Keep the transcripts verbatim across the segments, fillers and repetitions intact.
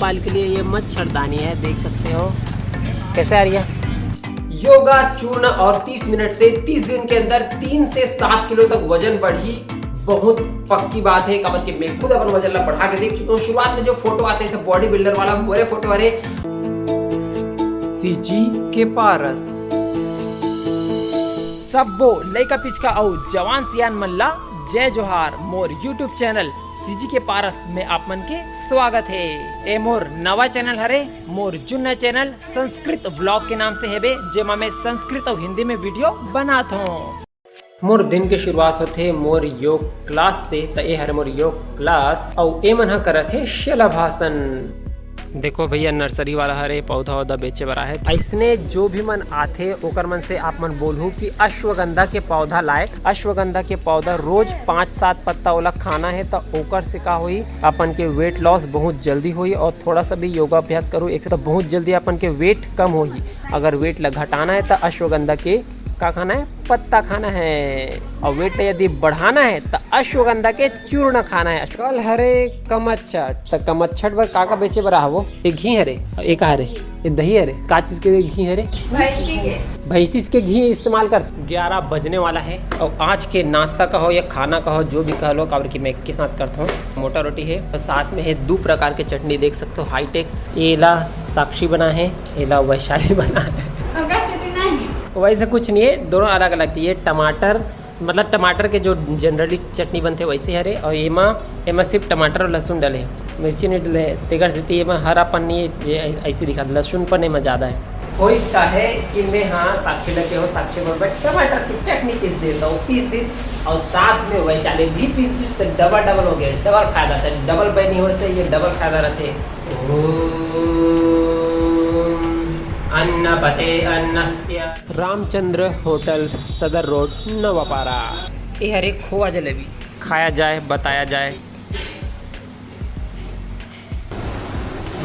फिलहाल के लिए ये मच्छरदानी है, देख सकते हो। कैसे आ रही है? योगा चूर्ण और तीस मिनट से तीस दिन के अंदर तीन से सात किलो तक वजन बढ़ी। बहुत पक्की बात है, काबर कि मैं खुद अपन वजन ला बढ़ा के देख चुका हूँ। शुरुआत में जो फोटो आते हैं सब बॉडी बिल्डर वाला, मोरे फोटो वाले। सीजी के पारस। सब्बो लइका पिचका अउ जवान सियान मन ला जय जोहार। मोर YouTube चैनल सीजी के पारस में आप मन के स्वागत है। ए मोर नवा चैनल हरे, मोर जुन्ना चैनल संस्कृत व्लॉग के नाम से हेबे, जेमा मैं संस्कृत अउ हिंदी में वीडियो बनात हूँ। मोर दिन के शुरुआत होथे मोर योग क्लास से, त ए हरे मोर योग क्लास, अउ ए मन ह करत हे शलभासन। देखो भैया, नर्सरी वाला हरे पौधा वौधा बेचे बर आहे। अइसने जो भी मन आथे, ओकर मन से आप मन बोलहू कि अश्वगंधा के पौधा लाए। अश्वगंधा के पौधा रोज पाँच सात पत्ता ओला खाना है, त ओकर से का होही, अपन के वेट लॉस बहुत जल्दी होही और थोड़ा सा भी योगाभ्यास करू, एक तो बहुत जल्दी अपन के वेट कम होही। अगर वेट ला घटाना है, त अश्वगंधा के का खाना है? पत्ता खाना है। और वेट ला यदि बढ़ाना है, त अश्वगंधा के चूर्ण खाना है। कल हरे कमच्छठ, त कमच्छठ बर का का बेचे बर आहवो? ये घी हरे, ये का हरे? ये दही हरे। का चीज के घी हरे? भैंसी के। भैंसी के घी इस्तेमाल कर। ग्यारह बजने वाला है और आज के नाश्ता का हो या खाना का हो, जो भी कह लो, काबर कि मैं एक के साथ करता हूँ। मोटा रोटी है और साथ में है दो प्रकार के चटनी, देख सकते हो, हाईटेक। एला साक्षी बना है, एला वैशाली बना है। ओकर सेती नहीं। वैसे कुछ नहीं है, दोनों अलग अलग चीज है। टमाटर, मतलब टमाटर के जो जनरली चटनी बनथे वैसे हरे, और एमा, एमा सिर्फ टमाटर और लहसुन डले हे, मिर्ची नहीं डले हे, तेकर सेती एमा हरापन नहीं है, ये ऐ-, ऐसे दिखा, लहसुन पन एमा ज्यादा है। होइस का है कि मैं, हाँ, साक्षी लगे हो, साक्षी बोल, मैं टमाटर की चटनी पीस देता हूँ, पीस दिस, और साथ में वैशाली भी पीस दिस, तो डबल डबल हो गया, डबल फायदा था, डबल बैनी हो से ये डबल फायदा रहते। ओम अन्नपते अन्नस्य। रामचंद्र होटल, सदर रोड, नवापारा। ए हरे खोआ जलेबी, खाया जाए, बताया जाए।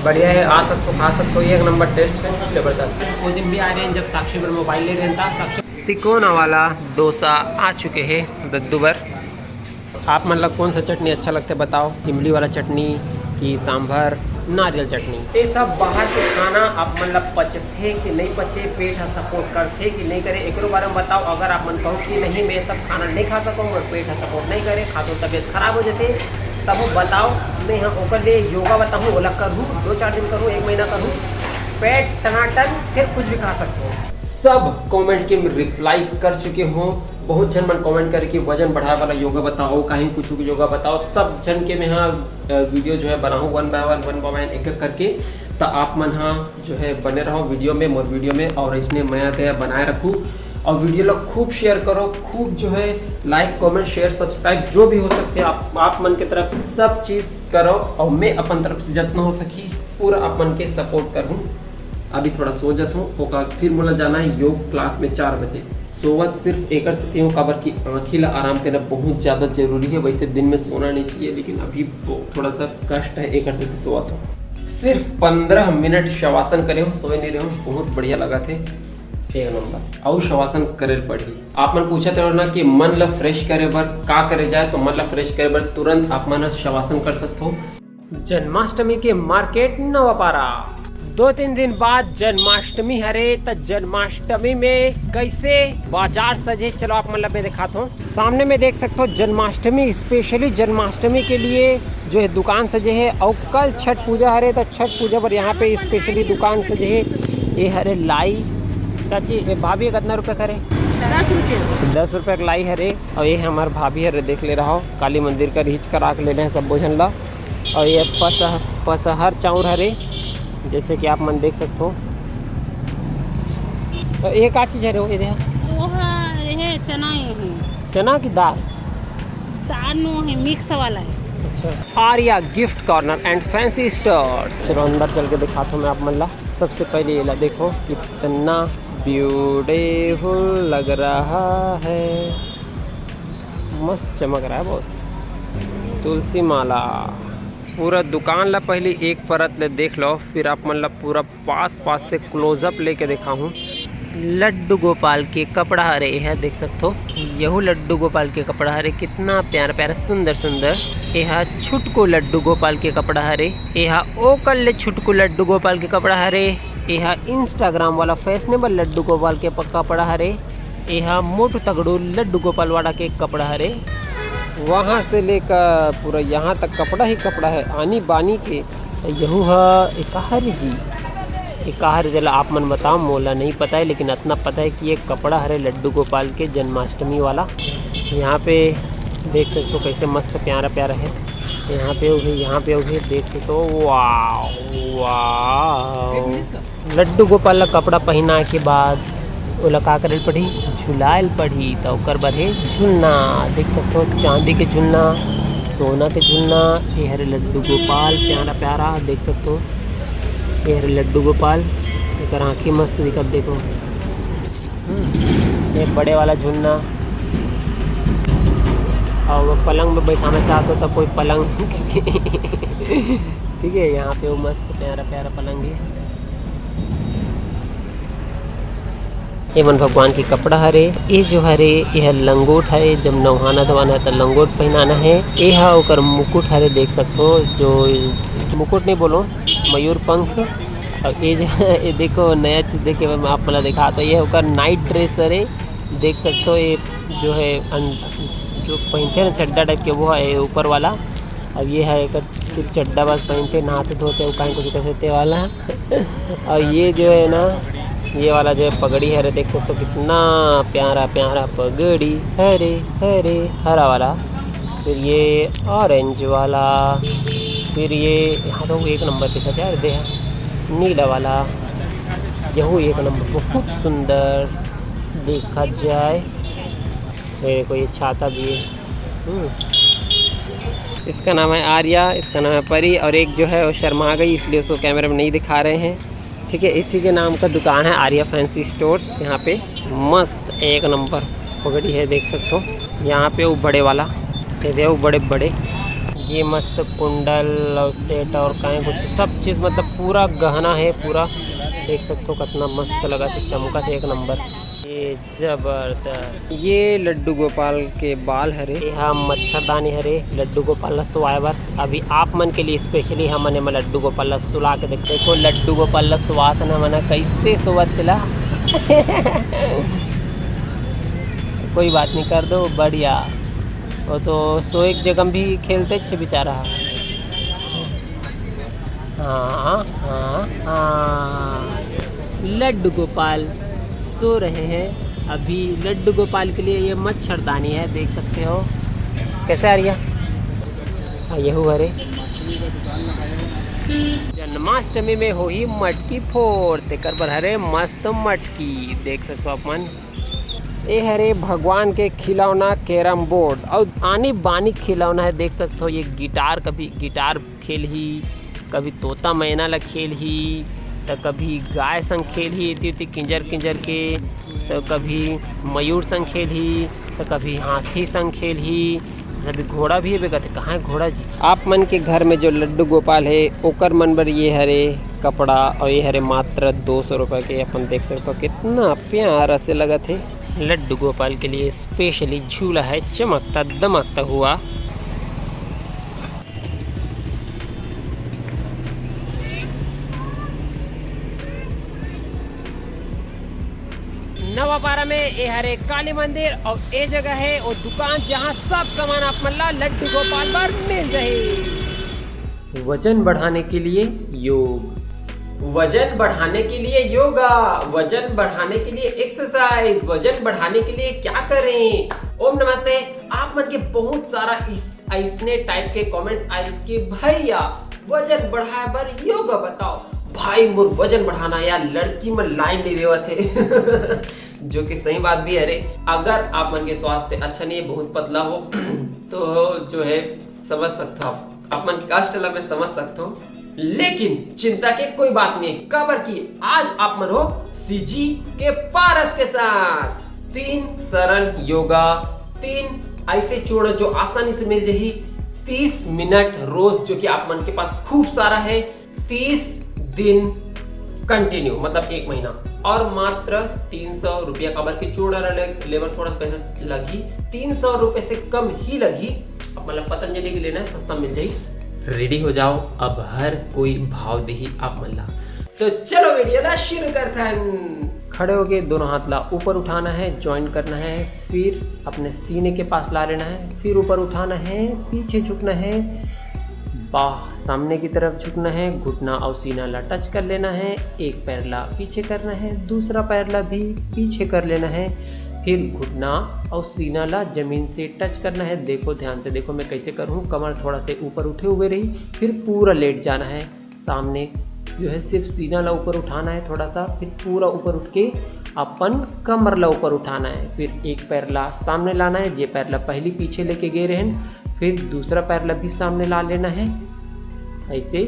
बढ़िया है, आ सकते हो, खा सकते हो, एक नंबर टेस्ट है, जबरदस्त। वो दिन भी आ रहे हैं जब साक्षी पर मोबाइल ले रहे था। साक्षी तिकोना वाला डोसा आ चुके हैं दद्दू बर। आप मन ला कौन सा चटनी अच्छा लगता है बताओ, इमली वाला चटनी कि सांभर, नारियल चटनी? ये सब बाहर के खाना आप मन ला पचथे कि नहीं पचे, पेट हा सपोर्ट करथे कि नहीं करे, एकरो बारे में बताओ। अगर आप मन कहो कि नहीं, मैं सब खाना नहीं खा सकूँ, मोर पेट हा सपोर्ट नहीं करे, खातो तबीयत खराब हो जाथे, तब वो बताओ। मैं हाँ ओकर लिए योगा बताहूँ, ओला करहूँ, दो चार दिन करहूँ, एक महीना करहूँ, पेट टनाटन, फिर कुछ भी खा सकते हो। सब कमेंट के रिप्लाई कर चुके हो। बहुत झन मन कमेंट करे कि वजन बढ़ाए वाला योगा बताओ, कहीं कुछ योगा बताओ। सब झन के मैं हाँ, अ, वीडियो जो है बनाऊँ one by one, one by one, एक एक करके। तो आप मन हाँ जो है बने रहो वीडियो में, मोर वीडियो में, और इसने मया दया बनाए रखू। और वीडियो ला खूब शेयर करो, खूब जो है लाइक, कमेंट, शेयर, सब्सक्राइब जो भी हो सकते हैं आप, आप मन के तरफ सब चीज करो, और मैं अपन तरफ से जितना हो सकी पूरा आप मन के सपोर्ट करूँ। अभी थोड़ा सो जात हूँ, ओकर फिर मोला जाना है योग क्लास में चार बजे। सोवत सिर्फ एकर सेती हूँ, काबर कि आँखी ला आराम देना बहुत ज्यादा जरूरी है। वैसे दिन में सोना नहीं चाहिए, लेकिन अभी वो थोड़ा सा कष्ट है, एकर सेती सोवत हूँ। सिर्फ पंद्रह मिनट शवासन करे हूँ, सोए नहीं रहे हूँ, बहुत बढ़िया लगा थे, एक नंबर। अउ शवासन करे पड़ही। आप मन पूछत रहो ना कि मन ला फ्रेश करे बर का करे जाए, तो मन ला फ्रेश करे बर तुरंत आप मन शवासन कर सकते हो। जन्माष्टमी के मार्केट नवापारा। दो तीन दिन बाद जन्माष्टमी हरे, त जन्माष्टमी में कैसे बाजार सजे, चलो आप मन ला मैं दिखाता हूँ। सामने में देख सकते हो जन्माष्टमी, स्पेशली जन्माष्टमी के लिए जो है दुकान सजे है। और कल छठ पूजा हरे, तो छठ पूजा पर यहाँ पे स्पेशली दुकान सजे है। ये हरे लाई, चाची, ये भाभी, कितना रुपये का हरे? दस रुपये। दस रुपये का लाई हरे। और ये हमार भाभी हरे, देख ले रहा हो, काली मंदिर का रिहिच करा के लेने हैं सब भोजन ला। और ये पसह-, पसहर चाउर हरे, जैसे कि आप मन देख सकते हो। तो ये का चीज हरे? वो ये दे। वो है, ये चना ही है। चना की दाल? दाल नो है, मिक्स वाला है। अच्छा। Arya gift corner and fancy stores. चलो अंदर चल के दिखाता हूँ मैं आप मन ला। सबसे पहले ये ला देखो, कितना ब्यूटीफुल लग रहा है, मस्त चमक रहा है बॉस। तुलसी माला। पूरा दुकान ला पहले एक परत ले देख लो, फिर आप मन ला पूरा पास पास से क्लोजअप लेके दिखाहूँ। लड्डू गोपाल के कपड़ा हरे, एहा देख सकथो, यहू लड्डू गोपाल के कपड़ा हरे। कितना प्यारा प्यारा, सुंदर सुंदर। एहा छुटको लड्डू गोपाल के कपड़ा हरे। एहा ओकर ले छुटको लड्डू गोपाल के कपड़ा हरे। एहा Instagram वाला फैशनेबल लड्डू गोपाल के प-, कपड़ा हरे। एहा मोटू तगड़ू लड्डू गोपाल वाला के कपड़ा हरे। वहाँ से लेकर पूरा यहाँ तक कपड़ा ही कपड़ा है, आनी बानी के। यहू ह एकाहरी जी, एकाहरी जेला आप मन बताओ, मोला नहीं पता है, लेकिन इतना पता है कि ये कपड़ा हरे लड्डू गोपाल के जन्माष्टमी वाला। यहाँ पे देख सकते हो कैसे मस्त प्यारा प्यारा है। यहाँ पे उभी, यहाँ पे उभी देख सकते हो। वाह, वाह। लड्डू गोपाल ला कपड़ा पहिना के बाद ओला का करे ल पड़ही? झुलाए ल पड़ही। त ओकर बर हे झुलना। देख सकथो, चांदी के झुलना, सोना के झुलना। ये हरे लड्डू गोपाल, प्यारा प्यारा, देख सकथो। ये हरे लड्डू गोपाल, एकर आँखी मस्त दिखत, देखो। हम्म, ये बड़े वाला झुलना। और वो पलंग में बैठाना चाहते हो तो कोई पलंग ठीक है, यहाँ पे वो मस्त प्यारा प्यारा पलंग है। ये मन भगवान के कपड़ा हरे। ये जो हरे, ये हर लंगोट हरे, जब नहाना धोवाना है तो लंगोट पहनाना है। ये हा ओकर मुकुट हरे, देख सकथो, जो मुकुट नहीं बोलो, मयूर पंख। और ये जो ये देखो, नया चीज देखे मैं आप मन ला दिखा, तो ये ओकर नाइट ड्रेस हरे, देख सकथो। ये जो है अन-, जो पहनते हैं ना चड्डा टाइप के, वो है ऊपर वाला। अब ये है एक सिर्फ चड्डा बस पहनते, नहाते धोते, वो काहे कुछ करते वाला। और ये जो है ना, ये वाला जो है पगड़ी हरे, देख सकते हो कितना प्यारा प्यारा पगड़ी हरे, हरे हरा वाला। फिर ये ऑरेंज वाला, फिर ये यहाँ तो एक नंबर दिखा यार, दे नीला वाला, यहू एक नंबर, बहुत सुंदर देखा जाए। मेरे को ये छाता भी है। हम्म। इसका नाम है आर्या, इसका नाम है परी, और एक जो है वो शर्मा गई, इसलिए उसको कैमरे में नहीं दिखा रहे हैं। ठीक है, इसी के नाम का दुकान है आर्या फैंसी स्टोर्स। यहाँ पे मस्त एक नंबर पगड़ी है, देख सकते हो। यहाँ पे वो बड़े वाला, ये देखो बड़े बड़े, ये मस्त कुंडल और सेट और काहे कुछ सब चीज़, मतलब पूरा गहना है पूरा। देख सकते हो कितना मस्त लगा थे, चमका थे एक नंबर। ये जबरदस्त, ये लड्डू गोपाल के बाल हरे, ये हा मच्छरदानी हरे लड्डू गोपाल ला सोवाए बर। अभी आप मन के लिए स्पेशली हमन एमा लड्डू गोपाल ला सुला के देखते। देखो लड्डू गोपाल ला सुवात ना, मना कैसे सोवत तेला। कोई बात नहीं, कर दो, बढ़िया। वो तो सोए के जगह भी खेलते अच्छे बेचारा। हाँ, हाँ, हाँ। लड्डू गोपाल सो रहे हैं अभी। लड्डू गोपाल के लिए ये मच्छरदानी है, देख सकते हो। कैसे आ रही है? हाँ, यहू हरे। जन्माष्टमी में होही मटकी फोड़, तेकर बर हरे मस्त मटकी, देख सकते हो आप मन। ए हरे भगवान के खिलौना कैरम बोर्ड और आनी बानी खिलौना है, देख सकते हो। ये गिटार, कभी गिटार खेलही, कभी तोता मैना ला खेलही, त कभी गाय संग खेलही एती ओती किंजर किंजर के, त कभी मयूर संग खेलही, त कभी हाथी संग खेलही, कभी घोड़ा भी हेबे कथे। कहाँ है घोड़ा जी? आप मन के घर में जो लड्डू गोपाल है, ओकर मन बर ये हरे कपड़ा, और ये हरे मात्र दो सौ रुपये के। अपन देख सकते हो कितना प्यारा से लगत है। लड्डू गोपाल के लिए स्पेशली झूला है चमकता दमकता हुआ। नवापारा में ए हरे काली मंदिर और ए जगह है वो दुकान जहाँ सब सामान आप मन ला लड्डू गोपाल बर मिल जाही। वजन बढ़ाने के लिए योग। वजन बढ़ाने के लिए योगा, वजन बढ़ाने के लिए एक्सरसाइज, वजन बढ़ाने के लिए क्या करें? ओम नमस्ते। आप मन के बहुत सारा इस, ऐसने टाइप के कमेंट्स आइस कि भैया वजन बढ़ाए बर योगा बताओ। भाई मोर वजन बढ़ाना यार, लड़की मन लाइन नहीं देवत है। जो कि सही बात भी है रे। अगर आप मन के स्वास्थ्य अच्छा नहीं है, बहुत पतला हो तो जो है समझ सकता हूँ, आप मन के कष्ट ला मैं समझ सकता हूँ। लेकिन चिंता के कोई बात नहीं, काबर कि आज आप मन हो सीजी के पारस के साथ तीन सरल योगा, तीन ऐसे चूर्ण जो आसानी से मिल जाही तीस मिनट रोज, जो कि आप मन के पास खूब सारा है। तीस दिन कंटिन्यू, मतलब एक महीना, और मात्र तीन सौ रुपया, काबर कि चूर्ण ले-, लेबर थोड़ा सा पैसा लगही, तीन सौ रुपये से कम ही लगही। आप मन ला पतंजलि के लेना है, सस्ता मिल जाही। रेडी हो जाओ, अब हर कोई भाव देही आप मन ला। तो चलो वीडियो ला शुरू करथन। खड़े होके दोनों हाथ ला ऊपर उठाना है, ज्वाइन करना है, फिर अपने सीने के पास ला लेना है, फिर ऊपर उठाना है, पीछे झुकना है, बाह सामने की तरफ झुकना है, घुटना और सीना ला टच कर लेना है, एक पैर ला पीछे करना है, दूसरा पैर ला भी पीछे कर लेना है, फिर घुटना और सीना ला जमीन से टच करना है। देखो, ध्यान से देखो मैं कैसे करूँ, कमर थोड़ा से ऊपर उठे हुए रही, फिर पूरा लेट जाना है। सामने जो है सिर्फ सीना ला ऊपर उठाना है थोड़ा सा, फिर पूरा ऊपर उठ के अपन कमर ला ऊपर उठाना है। फिर एक पैर ला सामने लाना है, जे पैर ला पहली पीछे लेके गए रहन, फिर दूसरा पैर ला भी सामने ला लेना है। ऐसे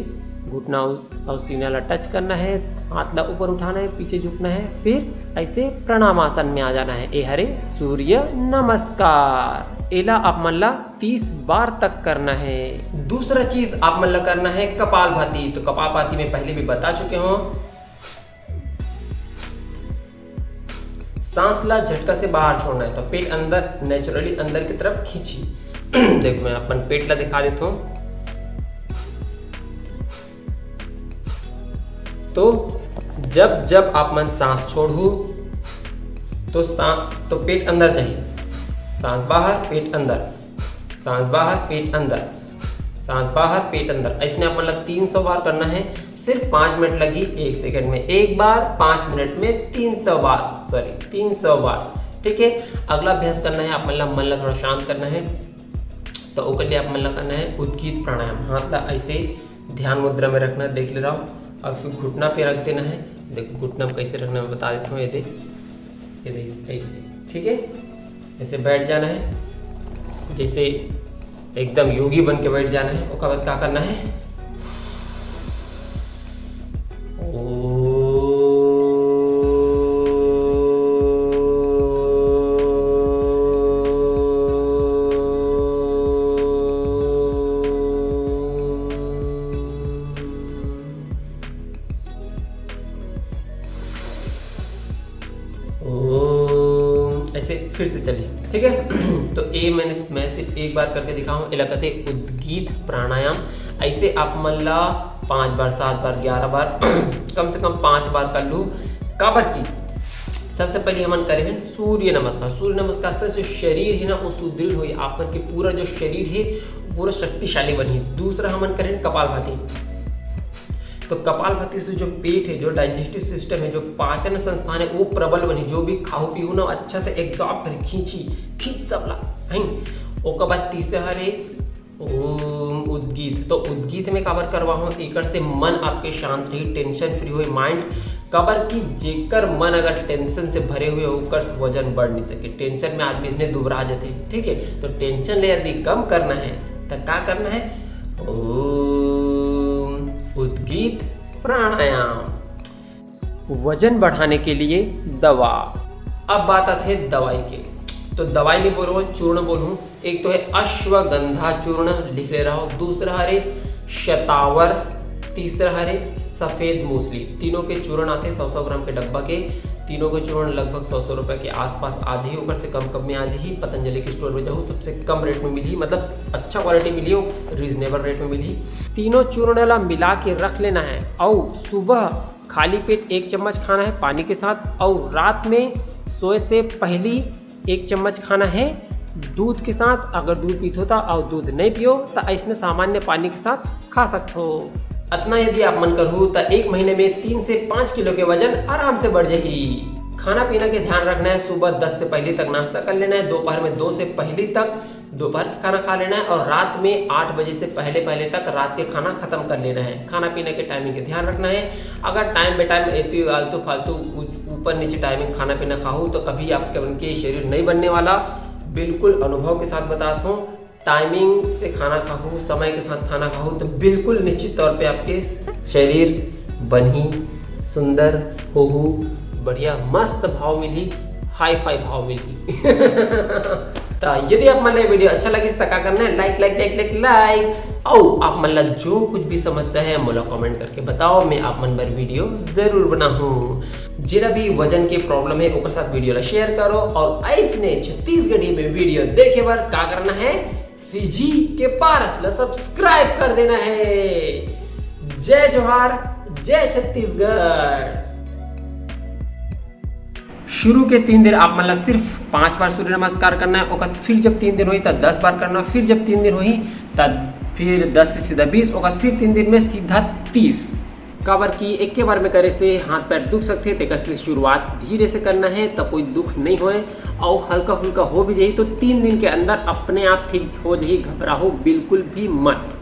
घुटना और सीना ला टच करना है, हाथ ला ऊपर उठाना है, पीछे झुकना है, फिर ऐसे प्रणामासन में आ जाना है। ए हरे सूर्य नमस्कार। एला आप मन ला तीस बार तक करना है। दूसरा चीज आप मन ला करना है कपालभाति। तो कपालभाति में पहले भी बता चुके हो, सांस ला झटका से बाहर छोड़ना है, तो पेट अंदर नेचुरली अंदर की तरफ खींची। देख, मैं अपन पेट ला दिखा देता हूँ। तो जब जब आप मन सांस छोड़हू, तो सांस, तो पेट अंदर जाही, सांस बाहर, पेट अंदर, सांस बाहर, पेट अंदर, सांस बाहर, पेट अंदर। ऐसने आप मन ला तीन सौ बार करना है। सिर्फ पाँच मिनट लगही, एक सेकंड में एक बार, पाँच मिनट में तीन सौ बार, सॉरी, तीन सौ बार। ठीक है, अगला अभ्यास करना है आप मन ला, मन ला थोड़ा शांत करना है। तो ओकर लिए आप मन ला करना है उद्गीत प्राणायाम। हाथ ला ऐसे ध्यान मुद्रा में रखना, देख ले रहा हूँ, और फिर घुटना पे रख देना है। देखो घुटना पे कैसे रखना है, मैं बता देता हूँ। ये दे, ये दे, ऐसे, ऐसे, ठीक है, ऐसे बैठ जाना है, जैसे एकदम योगी बन के बैठ जाना है। ओकर बाद का करना है? ओम। ऐसे फिर से चलिए, ठीक है। तो ये मैंने, मैं सिर्फ एक बार करके दिखाऊँ, एला कथे उद्गीत प्राणायाम। ऐसे आप मन ला पाँच बार, सात बार, ग्यारह बार, कम से कम पाँच बार कर लू। काबर की सबसे पहले हमन करे हन सूर्य नमस्कार। सूर्य नमस्कार से जो शरीर है ना, वो सुदृढ़ होई, आप मन के पूरा जो शरीर है, पूरा शक्तिशाली बनही। दूसरा हमन करे हन कपालभाति। तो कपालभाति से जो पेट है, जो डाइजेस्टिव सिस्टम है, जो पाचन संस्थान है, वो प्रबल बनही। जो भी खाहू पीहू ना, अच्छा से एब्जॉर्ब करे, खींची, खींच सब ला, है। ओकर बाद तीसरा हरे ओम उद्गीत। तो उद्गीत में काबर करवाहूँ, एकर से मन आपके शांत रही, टेंशन फ्री होई माइंड। काबर कि जेकर मन अगर टेंशन से भरे हुए हो, ओकर वजन बढ़ नहीं सके। टेंशन में आदमी इसने दुबरा जाते, ठीक है। तो टेंशन ले यदि कम करना है तो का करना है? ओम उद्गीत प्राणायाम। वजन बढ़ाने के लिए दवा। अब बात आथे दवाई के। तो दवाई नहीं बोलूँ, चूर्ण बोलूँ। एक तो है अश्वगंधा चूर्ण, लिख ले रहा हो। दूसरा हरे शतावर, तीसरा हरे सफेद मूसली। तीनों के चूर्ण आथे सौ सौ ग्राम के डब्बा के। तीनों के चूर्ण लगभग सौ सौ रुपए के आसपास आ जाही, ओकर से कम कम में आ जाही। पतंजलि के स्टोर में जाहू, सबसे कम रेट में मिलही, मतलब अच्छा क्वालिटी मिलही, रीजनेबल रेट में मिलही। तीनों चूर्ण ला मिला के रख लेना है और सुबह खाली पेट एक चम्मच खाना है पानी के साथ, और रात में सोए से पहली एक चम्मच खाना है दूध के साथ। अगर दूध पीथो त, और दूध नहीं पियो त, ऐसने सामान्य पानी के साथ खा सकथो। अतना यदि आप मन करहू त एक महीने में तीन से पाँच किलो के वजन आराम से बढ़ जाही। खाना पीना के ध्यान रखना है, सुबह दस से पहली तक नाश्ता कर लेना है, दोपहर में दो से पहली तक दोपहर का खाना खा लेना है और रात में आठ बजे से पहले पहले तक रात के खाना खत्म कर लेना है। खाना पीने के टाइमिंग के ध्यान रखना है। अगर टाइम बे टाइम एतु आलतू फालतू ऊंच-, ऊपर नीचे टाइमिंग खाना पीना खाहू तो कभी आपके, उनके शरीर नहीं बनने वाला। बिल्कुल अनुभव के साथ बतात हूँ, टाइमिंग से खाना खाहू, समय के साथ खाना खाहू तो बिल्कुल निश्चित तौर पे आपके शरीर बनही, सुंदर होहू, बढ़िया मस्त भाव मिलही, हाई फाई भाव मिलही। त यदि आप मन ला ये video अच्छा लगिस त का करना है, like like like like like। अउ आप मन ला जो कुछ भी समस्या है मोला comment करके बताओ, मैं आप मन बर video जरूर बनाहूँ। जेला भी वजन के problem है ओकर साथ video ला share करो, और ऐसने छत्तीसगढ़ी में video देखे बर का करना है, CG के पारस ला subscribe कर देना है। जय जोहार, जय छत्तीसगढ़। शुरू के तीन दिन आप मन ला सिर्फ पांच बार सूर्य नमस्कार करना है, ओकर फिर जब तीन दिन होही त दस बार करना, फिर जब तीन दिन होही त फिर दस से सीधा बीस, ओकर फिर तीन दिन में सीधा तीस। काबर कि एके बार में करे से हाथ पैर दुख सकथे, तेकर से शुरुआत धीरे से करना है त कोई दुख नहीं होए, अउ हल्का फुल्का हो भी जाही तो तीन दिन के अंदर अपने आप ठीक हो जाही, घबराहू बिल्कुल भी मत।